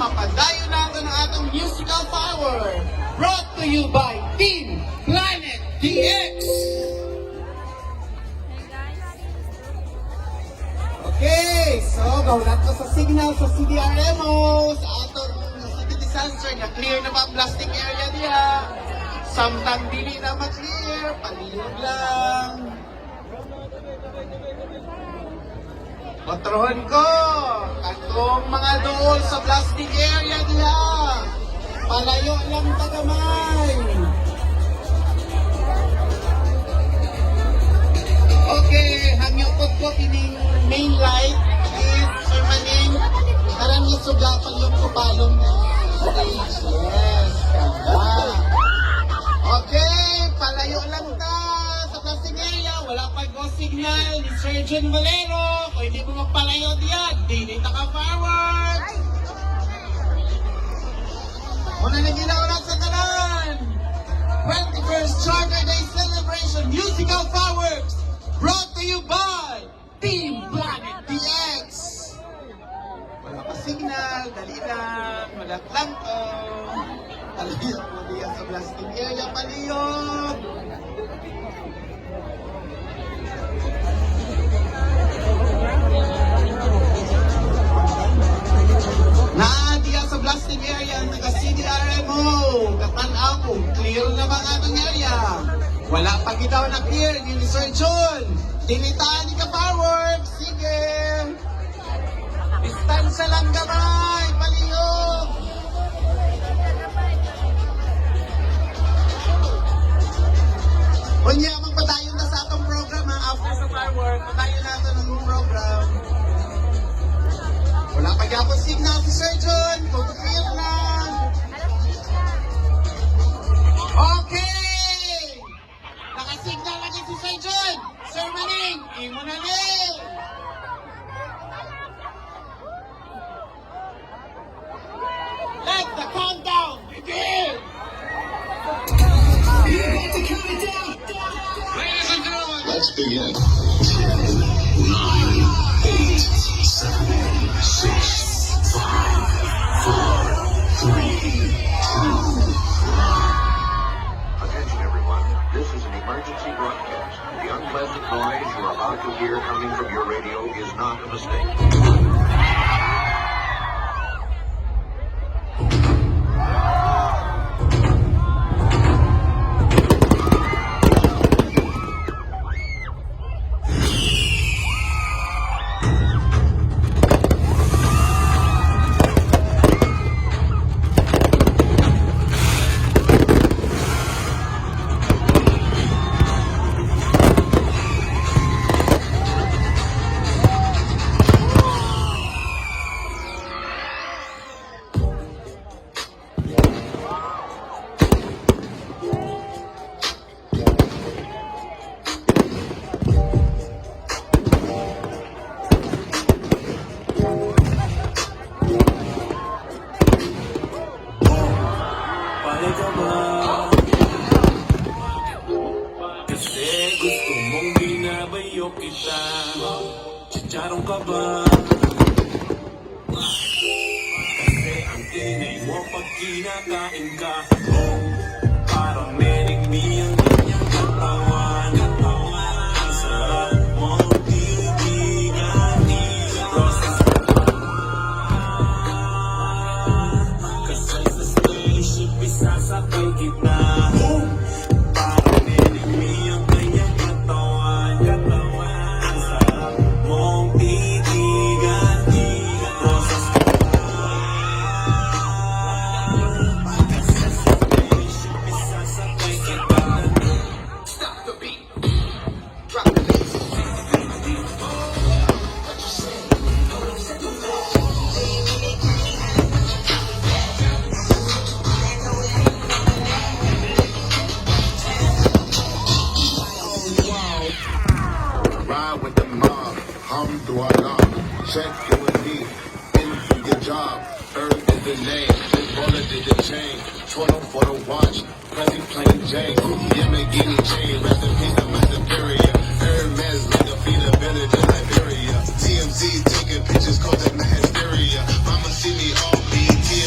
Mapadayon natin ang atong musical power. Brought to you by Team Planet DX. Hey guys. Okay, so gawin ko sa signal sa CDRMO, sa atong city disaster, na clear na ba ang blasting area diha? Samtang dili na ma-clear, palihog lang. Patrohon ko, katong mga dool sa blasting area diha. Palayo lang tagamay. Okay, hangyo po ko kining main light is Sir Maning. Karan nga suga pag yung kupalong na stage. Yes, ganda. Okay, palayo lang ta sa plastic area. Wala pa go signal ni Sir John Valero. Kung hindi mo magpalayo diyan, dili ta ka forward. Una na ginawa sa tanan. 21st Charter Day Celebration Musical Fireworks, brought to you by Team Planet DX. Wala pa signal, dali lang, malat lang to. Paliyog mo diyan sa blasting area, paliyog! Naa diya sa blasting area ang taga CDRMO. Katanaw kung clear na ba ang atong area. Wala pa gitaw na clear ni Sir John. Dilitaan ni ka fireworks. Sige. Distansya lang gamay. Palihog. Unya, magpadayon na sa atong program ha. After sa firework, padayon natin ang program. Wala pa gyapon signal si Sir John. Kung clear na. Okay! Nakasignal lagi si Sir John. Sir Maning, imo na ni. Let the countdown begin! Ladies and gentlemen, Let's begin. 10, 9, 8, 7, 6, 5, 4, 3, 2, Attention everyone, this is an emergency broadcast. The unpleasant noise you are about to hear coming from your radio is not a mistake. Palay ka ba? Kasi gusto mong binabayo kita. Chicharong ka ba? Kasi ang ingay mo pag kinakain ka. Oh, parang mering ang kanyang katawan. Ang sarap mong titigan. Rosas ka. Kasal sa spaceship, isasakay kita. Parang enemy ang kanyang katawan. Ang sarap mong titigan. Rosas ka. Kasal sa spaceship, isasakay kita. Stop the beat. Drop the bass. Ride with the mob. Alhamdulillah. Check you and me. In for your job. Earn is the name. Big baller did the chain. 12 for the watch. Prezi plain Jane. Yamagini chain. Rest in peace to my superior. Hermes like a feeder village in Liberia. TMZ taking pictures, cause it my hysteria. Mama see me all BT.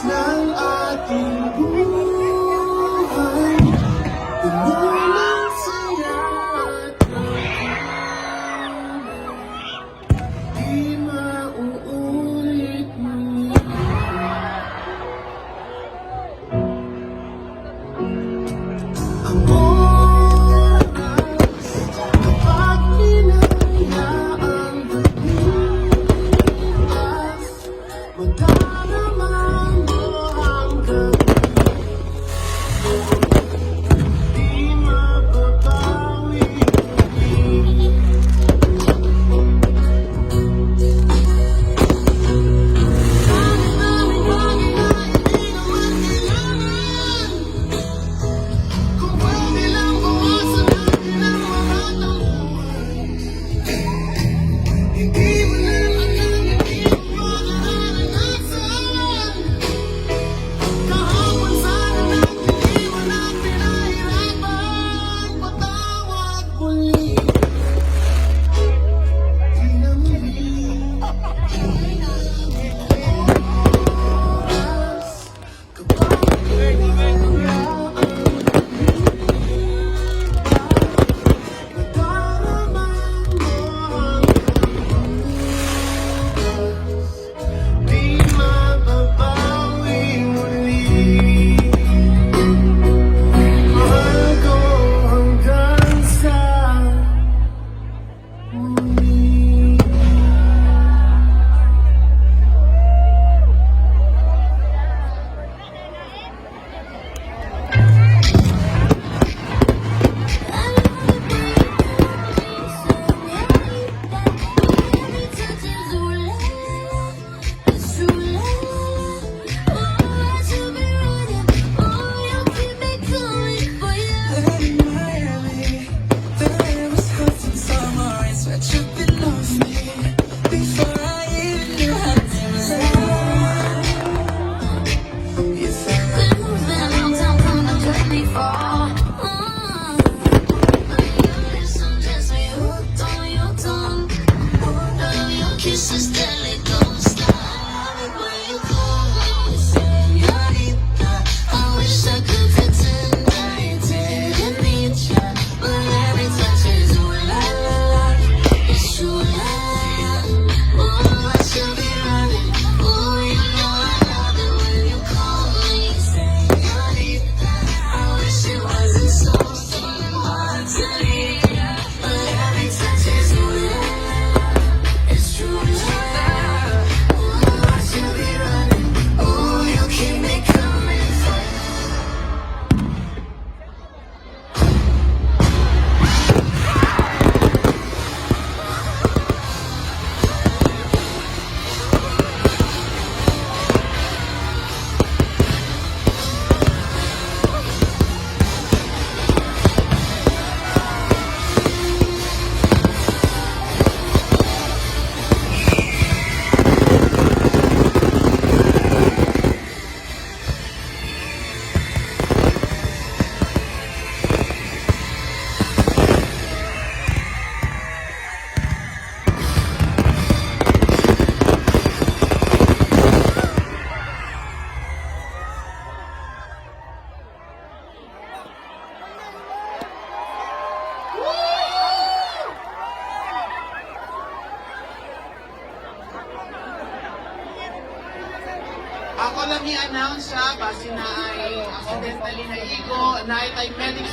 Ng ating buhay, puno ng saya at ng di mauulit muli. Ang oras kapag hinaya ang lumipas, madarama mo hanggang di mababawi muli. Dami-daming bagay na hindi naman kailangan. Kung pwede lang bawasan natin ang mga tampuhan. Hindi mo na alam, hindi mo nararanasan. Kahapon sana natin, di mo na pinahirapan. Patawad muli. Di na muli. Oras kapag hinaya ang lumipas, madarama mo hanggang bukas, di mababawi muli. Mahal ko hanggang sa muli. Every touch is ooh la la, it's ooh la la. Oh, I should be running. Oh, you keep me coming for you. In Miami, the air was hot from summer rain. Sweat dripping off me before I even knew how to love. You said Been a long time coming, don't let me fall. Your lips undress me, hooked on your tongue. Love your kisses, deadly, don't stop. Love it when you call me señorita. I wish I could pretend I didn't need ya, but every touch is ooh la la la, it's ooh la la. Oh, I should be running. Oh, you know I love it when you call me señorita. I wish it wasn't so hard to leave ya, but every touch is ooh la la, it's true love. Oh, I should be running. Oh, you keep me coming for you. Ako lang i-announce siya, base na ay accidentally naigo, na ay medic.